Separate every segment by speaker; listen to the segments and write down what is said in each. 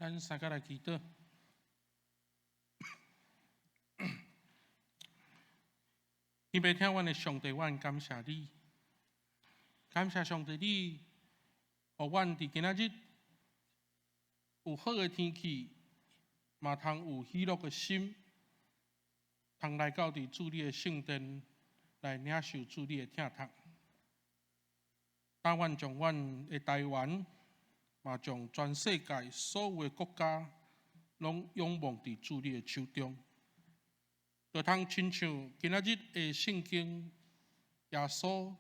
Speaker 1: 咱三個來祈禱。天父疼阮的上帝，阮感謝你，感謝上帝你，予阮佇今仔日有好的天氣，嘛通有喜樂的心，通來到佇主你的聖殿來領受主你的疼痛。但願將阮的台灣，嘛將全世界所有的國家，攏仰望佇主你的手中。就通親像今仔日的聖經，耶穌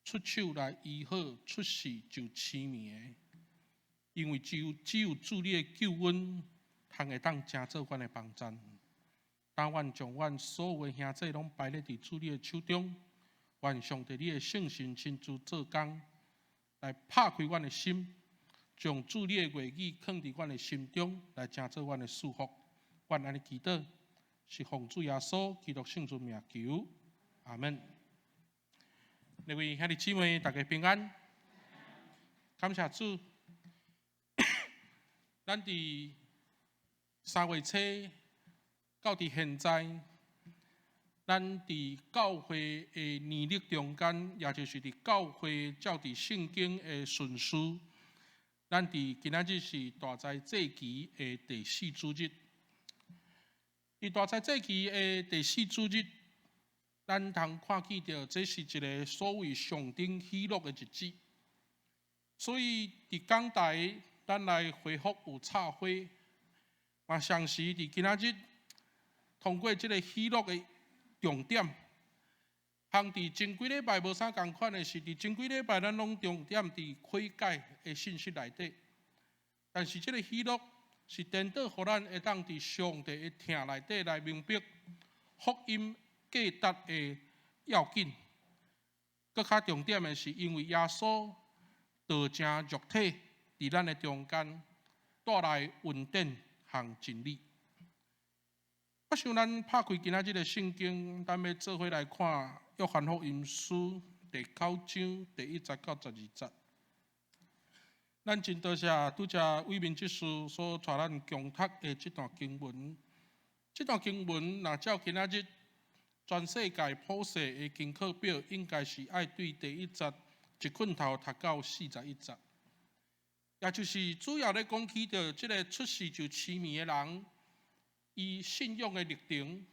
Speaker 1: 出手來醫好出世就痴迷的，因為只有主你的救恩，通會當成做阮的幫贊。但願將阮所有的兄弟攏擺咧佇主你的手中，願上帝你的聖神親自做工，來拍開阮的心，將主你的話語囥佇阮的心中，來成做阮的祝福。阮按呢祈禱，是奉主耶穌基督聖尊名求，阿門。各位兄弟姊妹，大家平安，感謝主。咱佇3月初到佇現在，咱佇教會的年曆中間，也就是佇教會照佇聖經的順序，咱佇今仔日是大齋節期的第四主日。佇大齋節期的第四主日，咱通看見著這是一个所謂上頂喜樂的日子。所以佇講台，咱來恢復有插花，嘛同時佇今仔日通過這个喜樂的重點，通佇前幾禮拜無啥仝款的是，佇前幾禮拜咱攏重點佇悔改的信息內底，但是這个喜樂是顛倒，予咱會當佇上帝的疼內底來明白福音價值的要緊。閣較重點的是，因為耶穌道成肉體佇咱的中間，帶來恩典和真理。我想咱拍開今仔日的聖經，咱欲做伙來看約翰福音書第九章第一節到十二節。咱真多謝拄才偉民執事所帶咱共讀的這段經文。這段經文若照今仔日全世界普世的經課表，應該是愛對第一節一棍頭讀到41節。也就是主要咧講起著這个出世就痴迷的人，伊信仰的歷程，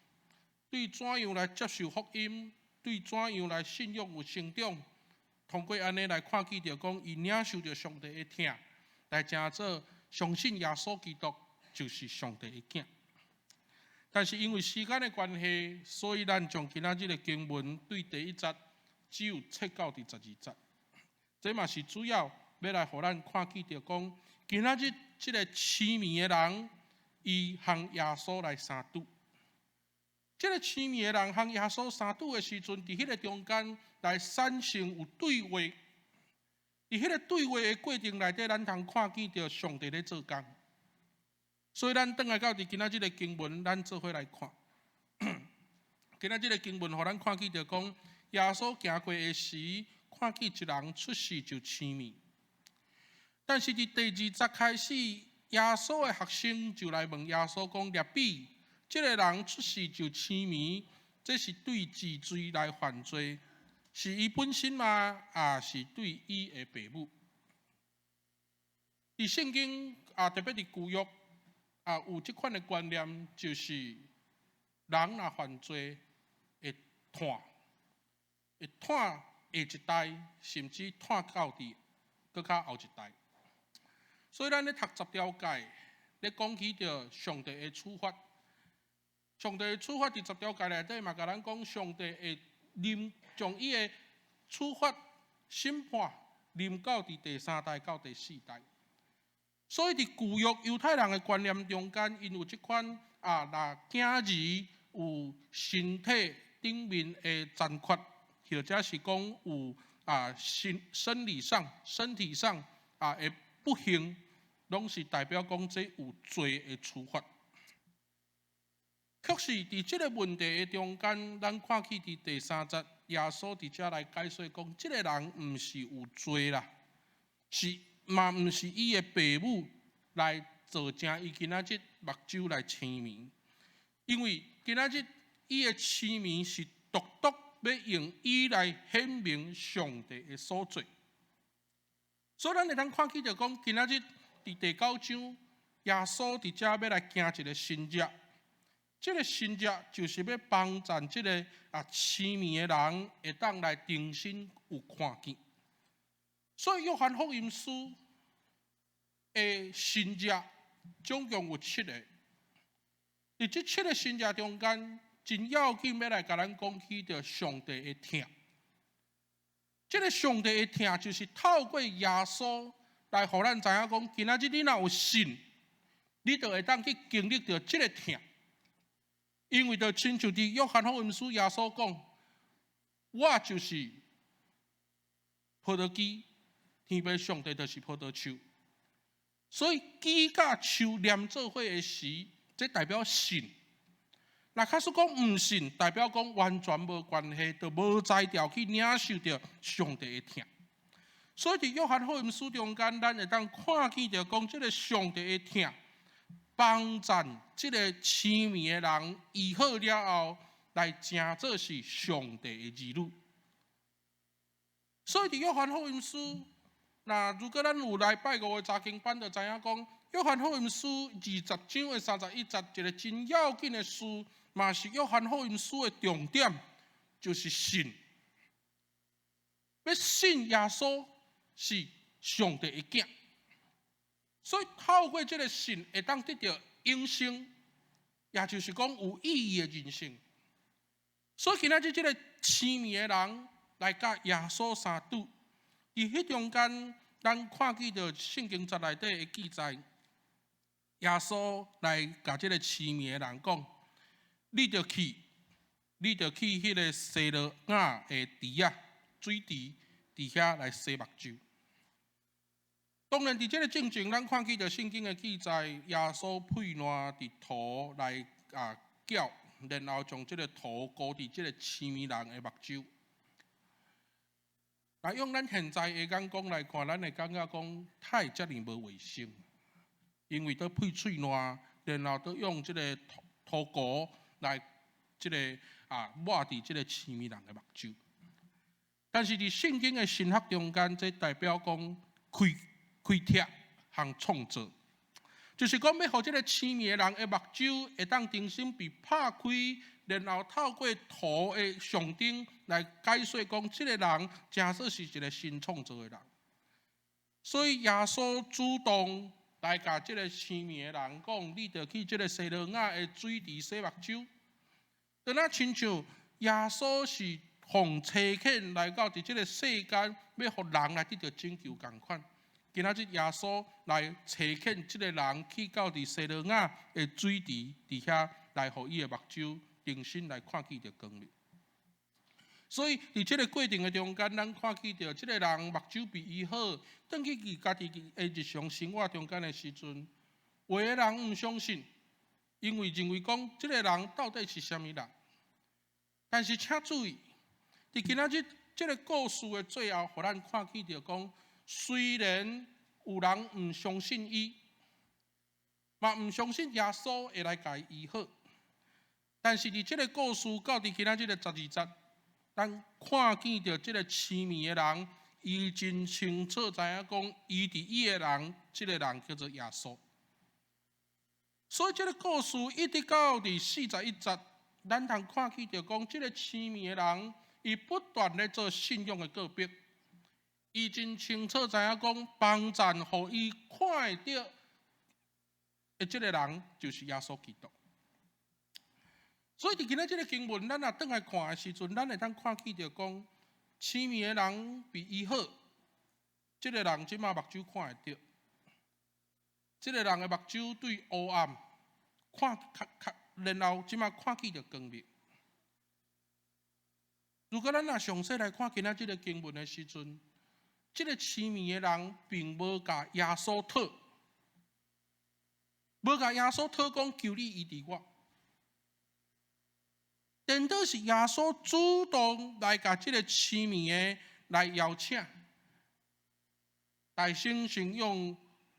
Speaker 1: 對怎樣來接受福音，對怎樣來信仰有成長。通過按呢來看見著講，伊領受著上帝的疼，來成做相信耶穌基督就是上帝的囝。但是因為時間的關係，所以咱將今仔日的經文對第一節只有切到佇十二節。這嘛是主要欲來予咱看見著講，今仔日這个痴迷的人，伊和耶穌來相拄。這个痴迷的人和耶穌相拄的時陣，佇彼个中間來產生有對話。佇彼个對話的過程內底，咱通看見著上帝咧做工。所以咱轉來到佇今仔這个經文，咱做伙來看。今仔這个經文，予咱看見著講，耶穌行過的時，看見一人出世就痴迷。但是佇第二節開始，耶穌的學生就來問耶穌講：拉比，這个人出世就痴迷，這是對幾罪來犯罪？是伊本身嗎？抑是對伊的爸母？佇聖經啊，特別佇舊約啊，有這款的觀念，就是人若犯罪會湠，會湠下一代，甚至湠到佇閣較後一代。所以咱咧讀十條誡，咧講起著上帝的處罰。上帝的處罰佇十條誡內底嘛，共咱講上帝會臨將伊的處罰審判臨到佇第三代到第四代。所以佇舊約猶太人的觀念中間，𪜶有這款啊，若囝兒有身體頂面的殘缺，或者是講有啊身生理上、身體上啊的不幸，攏是代表講這有罪的處罰。卻是佇這个問題的中間，咱看見佇第三節，耶穌佇遮來解說講，這个人毋是有罪啦，是嘛毋是伊的爸母來造成伊今仔日目睭來青盲，因為今仔日伊的青盲是獨獨欲用伊來顯明上帝的所作。所以咱會當看見著講，今仔日佇第九章，耶穌佇遮欲來行一個神跡。這個神跡就是欲幫助這個痴盲的人會當來重新有看見。所以約翰福音書的神跡總共有七個。佇這七個神跡中間，真要緊欲來共咱講起著上帝的疼。這個上帝的疼就是透過耶穌來予咱知影講，今仔日你若有信，你就會當去經歷著這個疼。因為就親像佇約翰福音書耶穌講，我就是葡萄枝，天父上帝就是葡萄樹。所以枝佮樹連做伙的時，這代表信。若假使講毋信，代表講完全無關係，就無才調去領受著上帝的疼。所以佇約翰福音書中間，咱會當看見著講，這个上帝的疼，幫贊這个痴盲的人醫好了後，來成做是上帝的兒女。所以佇約翰福音書，若如果咱有來拜五的查經班，就知影講，約翰福音書20章的31節，一个真要緊的事，嘛是約翰福音書的重點，就是信。欲信耶穌是上帝的囝，所以透過這个信，會當得著永生，也就是講有意義的人生。所以今仔日這个痴盲的人來佮耶穌相拄，佇彼中間，咱看見著聖經節內底的記載，耶穌來共這个痴盲的人講：你著去，你著去彼个西羅亞的池仔，水池，佇遐來洗目睭。當然，佇這个進前，咱看見著聖經的記載，耶穌噴爛佇塗來攪，然後將這个塗糊佇這个痴盲人的目睭。來用咱現在的眼光來看，咱會感覺講太遮爾無衛生，因為都噴喙瀾，然後都用這个塗糊來這个抹佇這个痴盲人的目睭。但是佇聖經的神學中間，這代表講開開拓和創造，就是講欲予這个痴盲的人的目睭會當重新被拍開，然後透過塗的象徵來解說講，這个人成做是一个新創造的人。所以耶穌主動來共這个痴盲的人講：你著去這个西羅亞的水池洗目睭。就若親像耶穌是奉差遣來到佇這个世間，欲予人來得著拯救仝款。今仔日耶穌來差遣這个人去到佇西羅亞的水池，佇遐來予伊的目睭重新來看見著光明。所以佇這个過程的中間，咱看見著這个人目睭被醫好，轉去伊家己的日常生活中間的時陣，有的人毋相信，因為認為講這个人到底是啥物人。但是請注意，佇今仔日這个故事的最後，予咱看見著講，雖然有人毋相信伊，嘛毋相信耶穌會來共伊醫好，但是佇這个故事到佇今仔日的12節，咱看見著這个痴盲的人，伊真清楚知影講，醫治伊的人，這个人叫做耶穌。所以這个故事一直到佇41節，咱通看見著講，這个痴盲的人，伊不斷咧做信仰的告白。伊真清楚知影講，幫贊予伊看會著的這个人就是耶穌基督。所以佇今仔這个經文，咱若轉來看的時陣，咱會當看見著講，痴盲的人被醫好，這个人這馬目睭看會著，這个人的目睭對烏暗看較較，然後這馬看見著光明。如果咱若詳細來看今仔這个經文的時陣，這个痴盲的人並無共耶穌討，無共耶穌討講求你醫治我。顛倒是耶穌主動來共這个痴盲的來邀請，大聲先用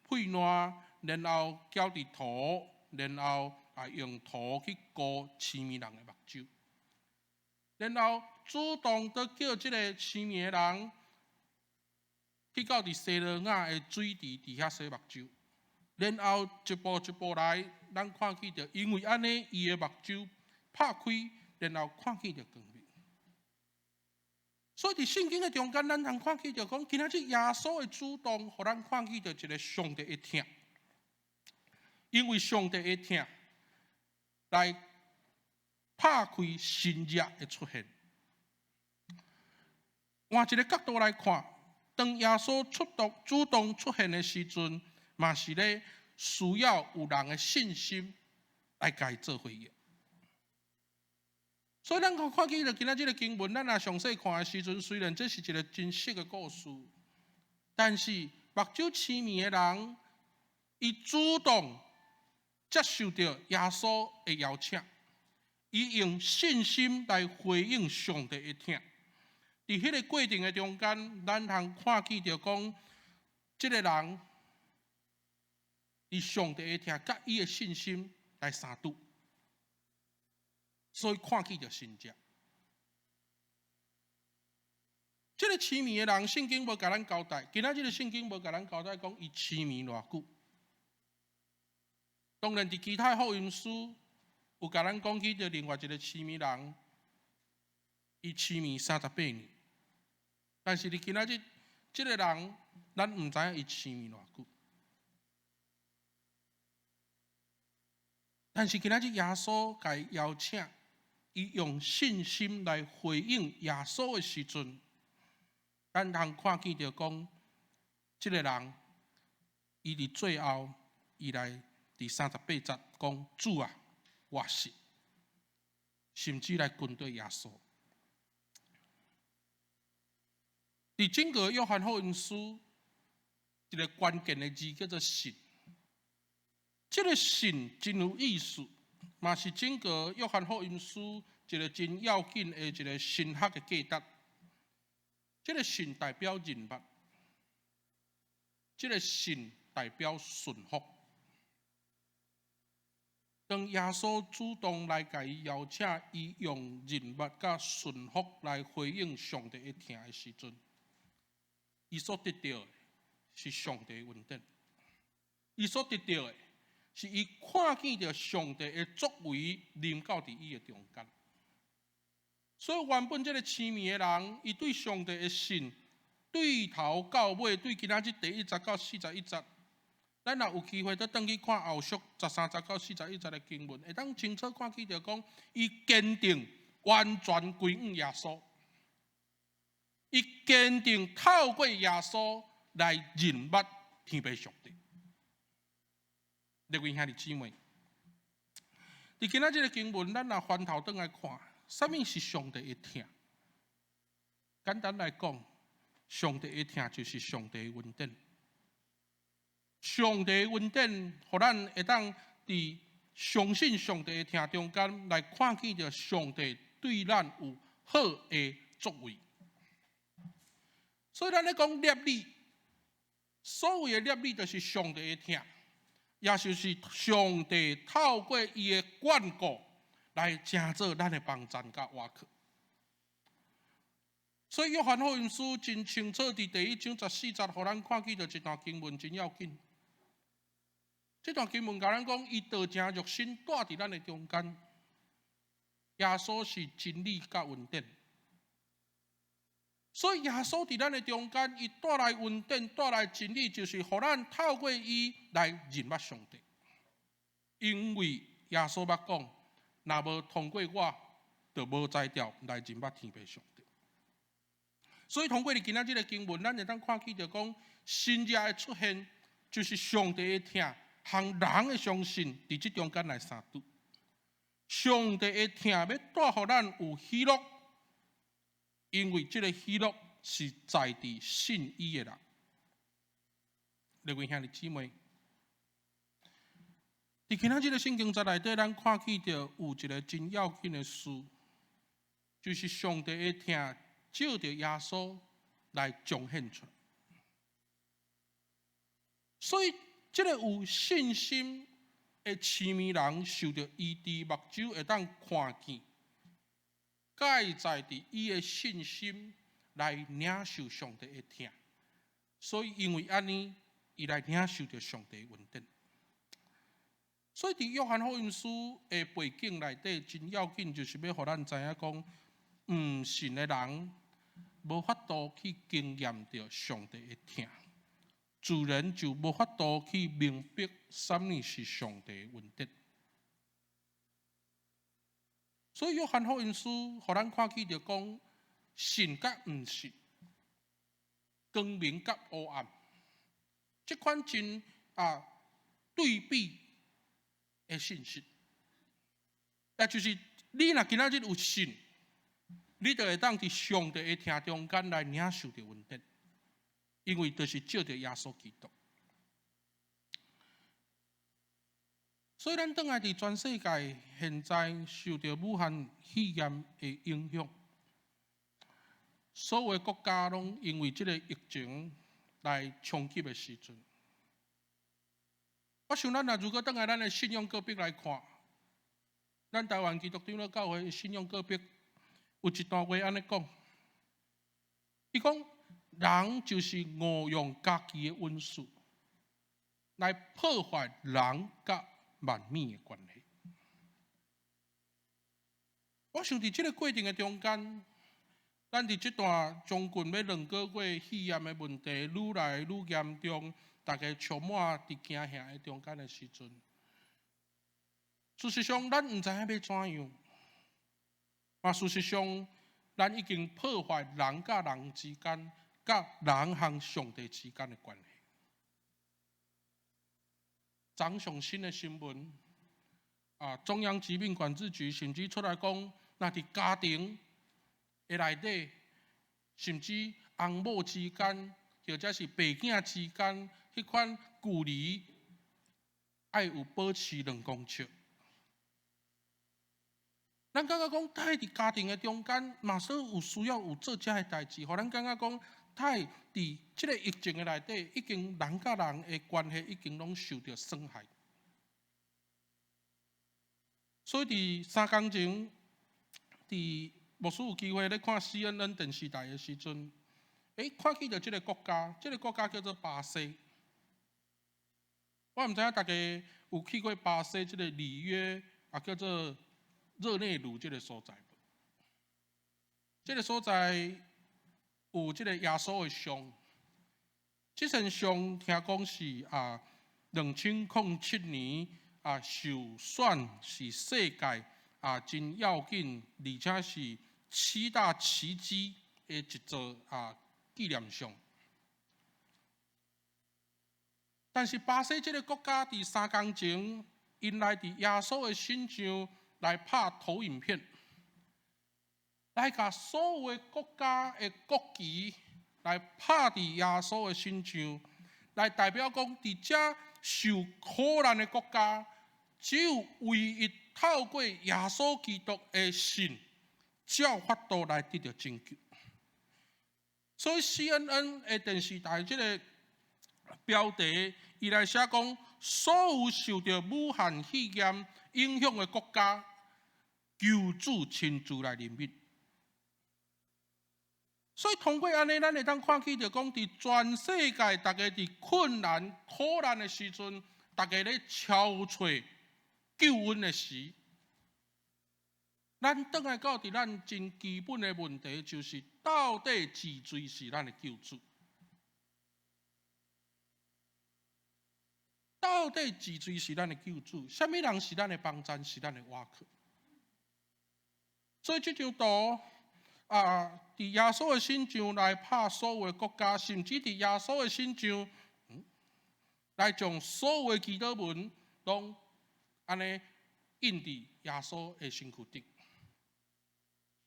Speaker 1: 屁爛，然後攪佇塗，然後啊用塗去膏痴迷人的目睭，然後主動閣叫這个痴迷的人去到佇西羅亞的水池佇遐洗目睭，然後一步一步來，咱看見著，因為按呢，伊的目睭拍開，然後看見著光明。所以佇聖經的中間，咱通看見著講，今仔日耶穌的主動，予咱看見著一个上帝的疼，因為上帝的疼來拍開神蹟的出現。換一个角度來看，當耶穌出動主動出現的時陣，嘛是咧需要有人的信心來共伊做回應。所以咱看看見著今仔這个經文，咱若詳細看的時陣，雖然這是一个真實的故事，但是目睭痴迷的人，伊主動接受著耶穌的邀請，伊用信心來回應上帝的疼。佇彼个過程的中間，咱通看見著講，這个人佇上帝的疼，佮伊的信心來相拄，所以看見著神蹟。這个痴迷的人，聖經無共咱交代。今仔這个聖經無共咱交代講，伊痴迷偌久。當然，佇其他福音書有共咱講起著另外一个痴迷人，伊痴迷38年。但是佇今仔日，這个人，咱毋知影伊痴迷偌久。但是今仔日耶穌共伊邀請，伊用信心來回應耶穌的時陣，咱通看見著講，這个人，伊佇最後，伊來佇38節講：主啊，我信，甚至來跟隨耶穌。佇整個約翰福音書，一个關鍵的字叫做信。這个信真有意思，嘛是整個約翰福音書一个真要緊的一个神學的價值。這个信代表認捌，這个信代表順服。當耶穌主動來共伊邀請，伊用認捌佮順服來回應上帝的疼的時陣，伊所得著的是上帝的恩典，伊所得著的是伊看見著上帝的作為臨到佇伊的中間。所以原本這个痴迷的人，伊對上帝的信，對頭到尾，對今仔日第一節到41節，咱若有機會閣轉去看後續13節到41節的經文，會當清楚看見著講，伊堅定完全歸向耶穌，伊堅定透過耶穌來認捌天父上帝。各位兄弟姊妹，佇今仔這个經文，咱若翻頭轉來看，啥物是上帝的疼？簡單來講，上帝的疼就是上帝的恩典。上帝的恩典，予咱會當佇相信上帝的疼中間，來看見著上帝對咱有好的作為。所以咱咧講攝理，所謂的攝理，就是上帝的疼，也就是上帝透過伊的眷顧來成做咱的幫贊佮倚靠。所以約翰福音書真清楚，佇第一章14節，予咱看見著一段經文真要緊。這段經文共咱講，伊道成肉身，住佇咱的中間。耶穌是真理佮恩典，所以耶穌佇咱的中間，伊帶來恩典，帶來真理，就是予咱透過伊來認捌上帝。因為耶穌捌講，若無通過我，就無才調來認捌天父上帝。所以通過佇今仔這个經文，咱會當看見著講，神蹟的出現，就是上帝的疼。和人的相信，佇這中間來相拄。上帝的疼欲帶予咱有喜樂，因為這个喜樂是在佇信伊的人。各位兄弟姊妹，佇今仔這个聖經節內底，咱看見著有一个真要緊的事，就是上帝的疼藉著耶穌來彰顯出來。所以，這个有信心的痴迷人受著醫治，目睭會當看見，蓋在佇伊的信心來領受上帝的疼，所以因為按呢，伊來領受著上帝的恩典。所以佇約翰福音書的背景內底，真要緊，就是欲予咱知影講，毋信的人無法度去經驗著上帝的疼，自然就無法度去明白啥物是上帝的恩典。所以約翰福音書予咱看見著講，信佮毋信，光明佮黑暗，這款真對比的信息，也就是你若今仔日有信，你就會當佇上帝的疼中間來領受著恩典，因為就是藉著耶穌基督。所以咱轉來佇全世界現在受著武漢肺炎的影響，所有的國家攏因為這个疫情來衝擊的時陣。我想咱若如果轉來咱的信仰隔壁來看，咱台灣基督長老教會的信仰隔壁有一段話按呢講，伊講人就是誤用家己的恩賜來破壞人佮萬物的關係。我想佇這个過程的中間，咱佇這段將近欲2個月肺炎的問題愈來愈嚴重，大家充滿佇驚嚇的中間的時陣，事實上咱毋知影欲怎樣。嘛，事實上，咱已經破壞人佮人之間、佮人和上帝之間的關係。昨上新的新聞，中央疾病管制局甚至出來講，若佇家庭的內底，甚至翁某之間，或者是爸囝之間，彼款距離愛有保持2公尺。咱感覺講，佇佇家庭的中間，嘛說有需要有做這个代誌，予咱感覺講，佇佇這个疫情的內底，已經人佮人的關係已經攏受著損害。所以佇3工前，佇牧師有機會咧看 CNN 電視台的時陣，看見著這个國家，這个國家叫做巴西。我毋知影大家有去過巴西這个里約，也叫做熱內盧這个所在無？這个所在有這个耶穌的像，這尊像聽講是2007年受選是世界真要緊，而且是七大奇蹟的一座紀念像。但是巴西這个國家佇3工前，𪜶來佇耶穌的身像來拍投影片，來共所有的國家的國旗來拍佇耶穌的身像，來代表講佇遮受苦難的國家，只有唯一透過耶穌基督的信，才有法度來得著拯救。所以 CNN 的電視台這个標題，伊來寫講，所有受著武漢肺炎影響的國家，求主親自來憐憫。所以通過按呢，咱會當看見著講，佇全世界，大家佇困難、苦難的時陣，大家咧敲揣救恩的時，咱轉來到佇咱真基本的問題，就是到底是誰是咱的救主？到底是誰是咱的救主？啥物人是咱的幫贊？是咱的倚靠？所以這張圖啊，佇耶穌的身上來拍所有的國家，甚至佇耶穌的身上，來將所有的祈禱文攏按呢印佇耶穌的身軀頂，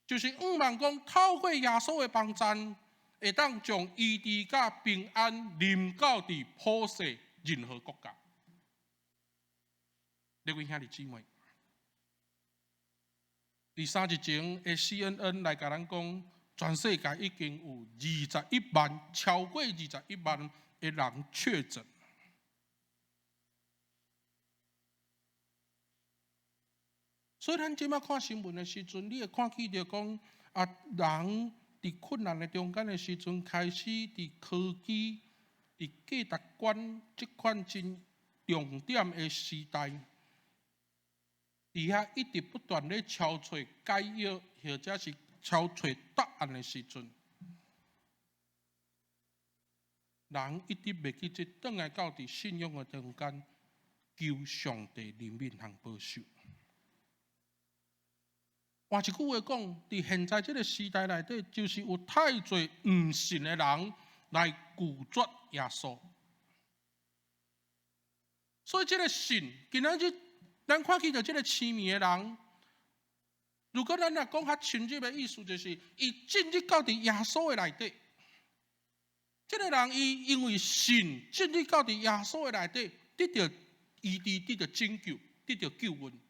Speaker 1: 就是向望講透過耶穌的幫贊，會當將醫治佮平安臨到佇普世任何國家。各位兄弟姊妹，佇3日前的 CNN 來共咱講，全世界已經有二十一萬，超過二十一萬的人確診。所以咱這馬看新聞的時陣，你會看見著講啊，人佇困難的中間的時陣，開始佇科技、佇價值觀這款真重點的時代，佇遐一直不斷咧敲揣解藥，或者是敲揣答案的時陣，人一直袂記得轉來到佇信仰的中間，求上帝憐憫和保守。換一句話講，佇現在這个時代內底，就是有太濟毋信的人來拒絕耶穌。所以這个信，今仔日咱看見著這个痴迷的人，如果咱若講較深入的意思，就是伊進入到佇耶穌的內底。這个人伊因為信進入到佇耶穌的內底，得著醫治，得著拯救，得著救恩。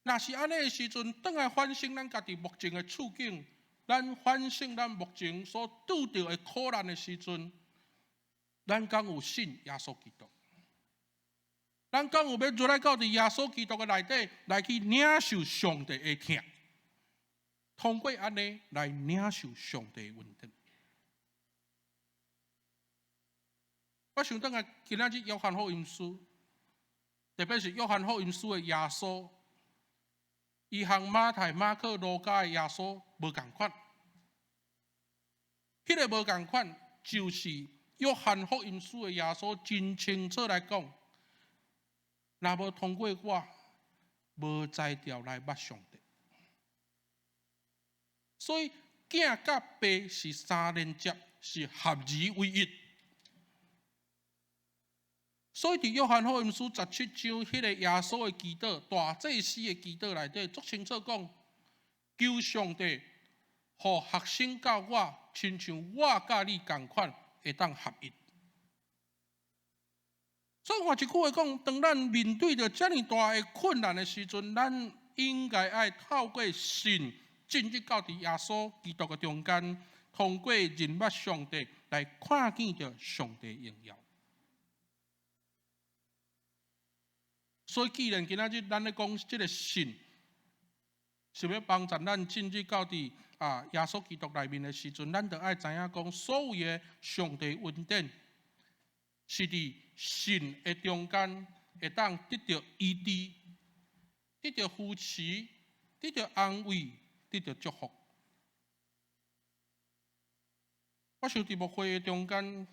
Speaker 1: 若是按呢的時陣，轉來反省咱家己目前的處境，咱反省咱目前所拄著的苦難的時陣，咱敢有信耶穌基督？咱敢有欲入來到佇耶穌基督的內底，來去領受上帝的疼？通過按呢來領受上帝的恩典。我想轉來今仔日約翰福音書，特別是約翰福音書的耶穌，伊和馬太、馬可、路加的耶穌無仝款。彼个無仝款，就是約翰福音書的耶穌真清楚來講，若無通過我，無才調來捌上帝。所以，囝佮爸是三連接，是合二為一。所以，佇約翰福音書17章，彼个耶穌的祈禱，大祭司的祈禱內底，足清楚講，求上帝，予學生佮我，親像我佮你仝款，會當合一。所以換一句話講，當咱面對著遮爾大的困難的時陣，咱應該愛透過信進入到佇耶穌基督的中間，通過認捌上帝來看見著上帝榮耀。所以，既然今仔日咱咧講這个信，是欲幫助咱進入到佇耶穌基督內面的時陣，咱就愛知影講，所有的上帝恩典是佇信的中間會當得著醫治、得著扶持、得著安慰、得著祝福。我想佇牧會的中間，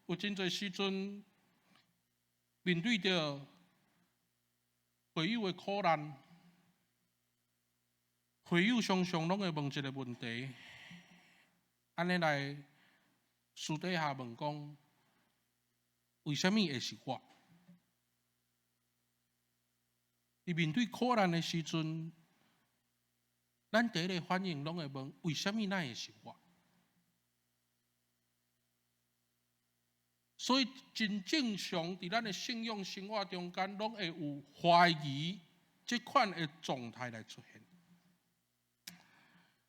Speaker 1: 有真濟時陣面對著會友的苦難，會友常常攏會問一个問題，按呢來私底下問講，為啥物會是我？佇面對苦難的時陣，咱第一个反應攏會問：為啥物哪會是我？所以真正常，佇咱的信仰生活中間，攏會有懷疑這款的狀態來出現。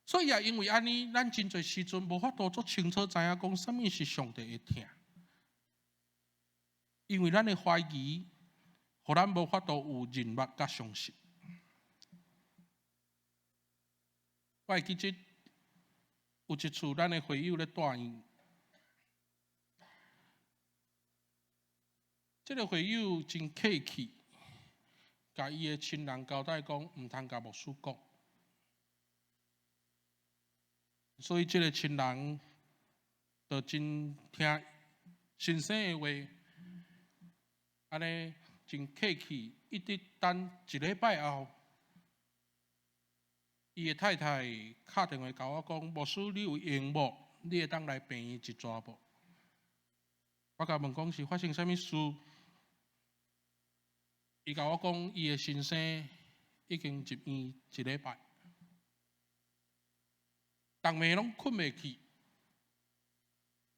Speaker 1: 所以也因為按呢，咱真濟時陣無法度足清楚知影講啥物是上帝的疼，因為咱的懷疑，予咱無法度有認捌佮相信。我會記得有一次，咱的會友咧住院。這个會友真客氣，共伊的親人交代講，毋通共牧師講。所以這个親人就真聽先生的話，按呢真客氣，一直等一禮拜後，伊的太太敲電話共我講：牧師，你有閒無？你會當來病院一逝無？我共問講是發生啥物事？伊共我講，伊的先生已經入院一禮拜，逐暝攏睏袂去，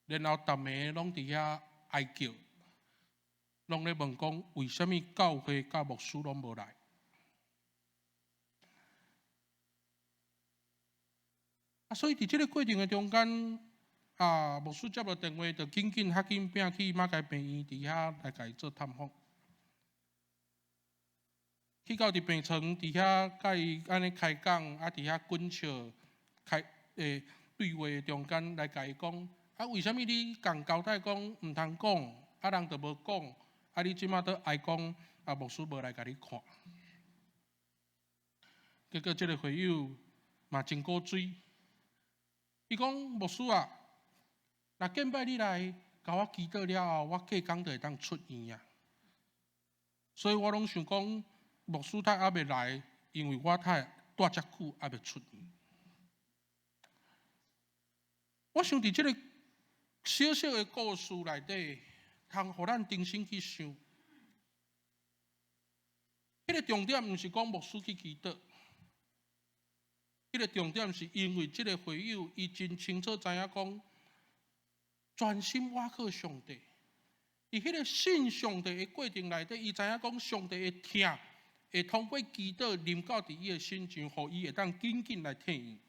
Speaker 1: 然後逐暝攏佇遐哀叫，攏咧問講為啥物教會佮牧師攏無來？啊，所以佇這个過程的中間，啊，牧師接著電話，就緊緊較緊拚去馬偕病院佇遐來共伊做探訪。去到佇病床佇遐佮伊按呢開講，啊佇遐滾笑開對話中間來共伊講，啊為啥物你共交代講毋通講，啊人就無講，啊你這馬閣哀講，啊牧師無來共你看。結果這个會友嘛真古錐，伊講牧師啊，若見擺你來共我祈禱了後，我隔工就會當出院啊。所以我攏想講，牧師太猶未來，因為我太蹛遮久猶未出院。我想佇這个小小的故事內底，通予咱重新去想。彼个重點毋是講牧師去祈禱，彼个重點是因為這个會友伊真清楚知影講，專心倚靠上帝。佇彼个信上帝的過程內底，伊知影講上帝的疼會通過祈禱臨到佇伊的身上，予伊會當緊緊來退院。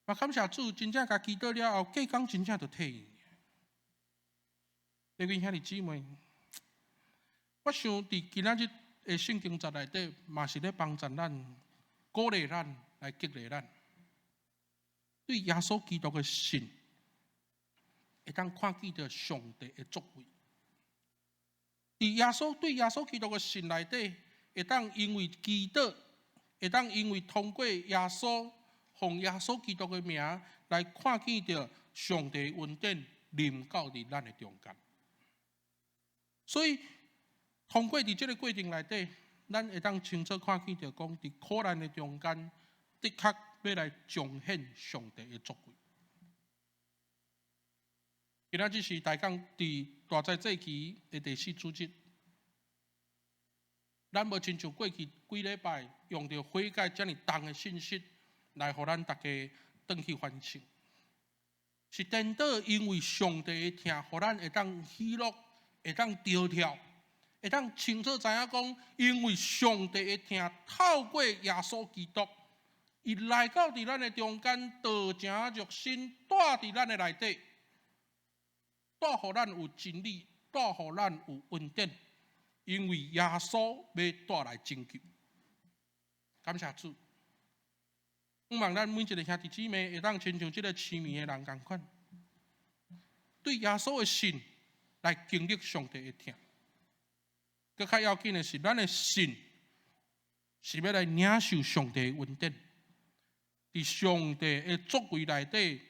Speaker 1: 嘛感謝主，真正共祈禱了後，隔工真正就退院。各位兄弟姊妹，我想佇今仔日的聖經節內底，嘛是咧幫助咱、鼓勵咱、來激勵咱，對耶穌基督的信，會當看見著上帝的作為。佇耶穌對耶穌基督的信內底，會當因為祈禱，會當因為通過耶穌，奉耶穌基督的名來看見著上帝恩典臨到佇咱的中間。所以，通過佇這个過程內底，咱會當清楚看見著講，佇苦難的中間，的確欲來彰顯上帝的作為。今仔日是大港佇大齋節期的第四主日，咱無親像過去幾禮拜用著悔改遮爾重的信息來予咱大家轉去反省，是顛倒因為上帝的疼，予咱會當喜樂，會當著跳，會當清楚知影講，因為上帝的疼透過耶穌基督，伊來到佇咱的中間，道成肉身，住佇咱的內底，帶予咱有真理，帶予咱有恩典，因為耶穌欲帶來拯救。感謝主，向望咱每一个兄弟姊妹會當親像這个痴迷的人仝款，對耶穌的信來經歷上帝的疼。閣較要緊的是，咱的信是欲來領受上帝的恩典，佇上帝的作為內底，